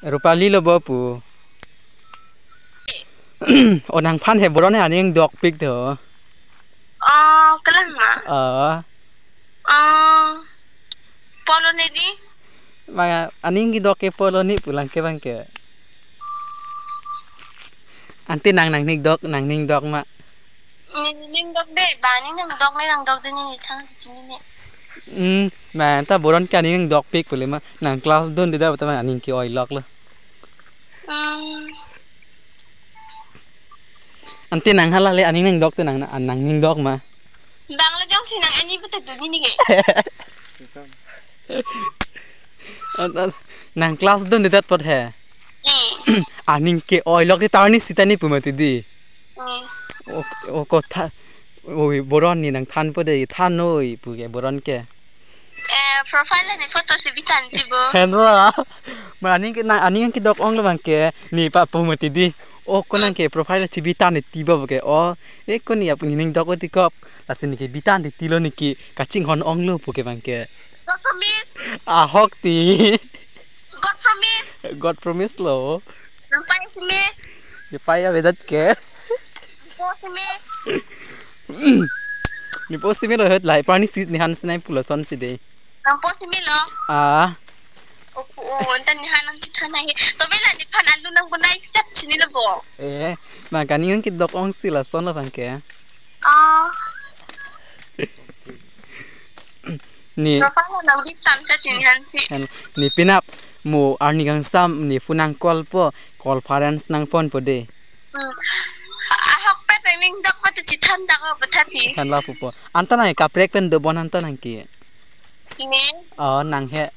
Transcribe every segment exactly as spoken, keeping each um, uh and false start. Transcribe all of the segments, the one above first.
Rupali lo bo pu. O nangphan he boron he aning dokpik tho. Oh, kalang ma. Oh. Oh. Polo ne di? Ma aning kedok ke polo ne pulang ke bang ke. Ante nang nangning dok, nangning dok ma. Ning dok de, ba ning nang dok ne nang dok de ne ne thang si chini ne. Hmm, ma anta boron ke aning dokpik pule ma nang class dun de da ta ma aning ke-oi lok lo. Hmm. Ante nang hala le aning nang dok te nang nangning dok ma. Bang le jongsi nang ani betul tu ni ke. An- an- Nang class dun de dat pot he. Hmm. Aning ke-oi lok di tarni sitani pu mati di. Hmm. O, o kotha. Oi, boron ne nangthanpo de, than noi pu ke boron ke. Eh, profile ne photo si bitan ti bo. Hen ra. Ma aning ke nang aning kedok ong lo bang ke ne pa pu mati di. O ko nang ke profile si bitan ne ti bo ke. O, e ko ne ap ne ning dok o ti kop. Lasi ne ke bitan ti ti lo ne ke kachinghon ong lo pu ke bang ke. God promise. Ahok ti. God promise. God promise lo. Nang pai si me. Ye pai avedet ke. Po si me. Ne po si me lo het lai pani si ne han sinai pulo son si de. Nang po si me lo. Ah. O po o anta ne han nang chithan hai. To bela ne phan alu nang bunai set chini lo bo. Eh, ma kani ngang kedok ong si lason lo bang ke. Ah. Ne. Profile nang bitan sa chini han si. Hen, ne pinap mo arni kangsam ne phone nang call po, conference nang phone po de. Hmm. Ahok pet ning dak pet chithan dak o bethati. Hen la pupo. Anta nang kaprek pen dobon anta nang ke. Ne. Oh, nang he.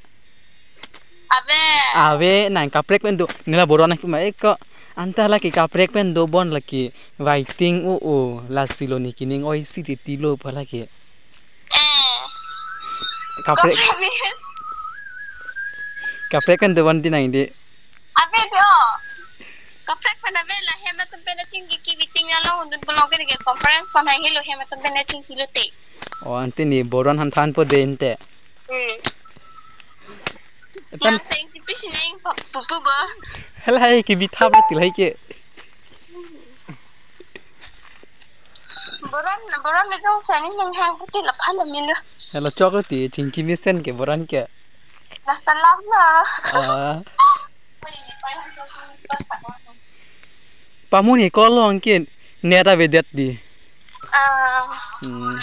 Ave. Ave nang kaprek pen do. Ne la boron nang ke ma eko. Anta la ke kaprek pen dobon la ke. Waiting o o. Lasi lo ne ke ning oi si ti ti lo pa la ke. Eh. Kaprek. Kaprek ni. Kaprek pen dobon di nang di. Ave do. Kaprek pen ave la hem atum pen chingki ki waiting along undun pulo ke conference pen hai lo hem atum pen chingki lo te. Oh, ante ne boron han thanpo de ante. Hmm. Tan nang teng tipi si neng pap pupu bo. Hel hai ke bithap ti hai ke. Boron, boron le jongsi aning nang hang puti la phan amin lo. Helo chok ti chingki mesen ke boron ke. La salam na. Ah. Pamun he call lo angkin net avedet di. Ah. Hmm.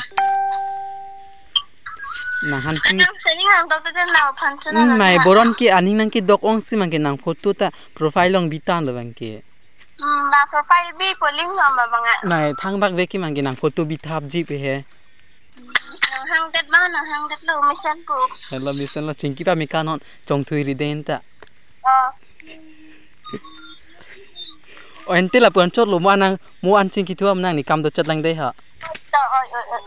Nang han si. Nang seni nang doktor den nang phan chuna. Hmm, nang mai ha. Boron ke aning nang kedok ong si mang ke nang photo ta profile along bitan lo bang ke. Hmm, ba profile bi polling lo ma bang a. Mai thang bak ve ke mang ke nang photo bithap ji pe he. Nang hangdet ba, nang hangdet lo mesen pu. Helo mesen lo chingki pa mi kan hon chongthui ri den ta. Oh. O ante lapu anchot lo mo anang mo an chingki thu am nang ne kam do chat lang de ha. To, oi, oi, oi.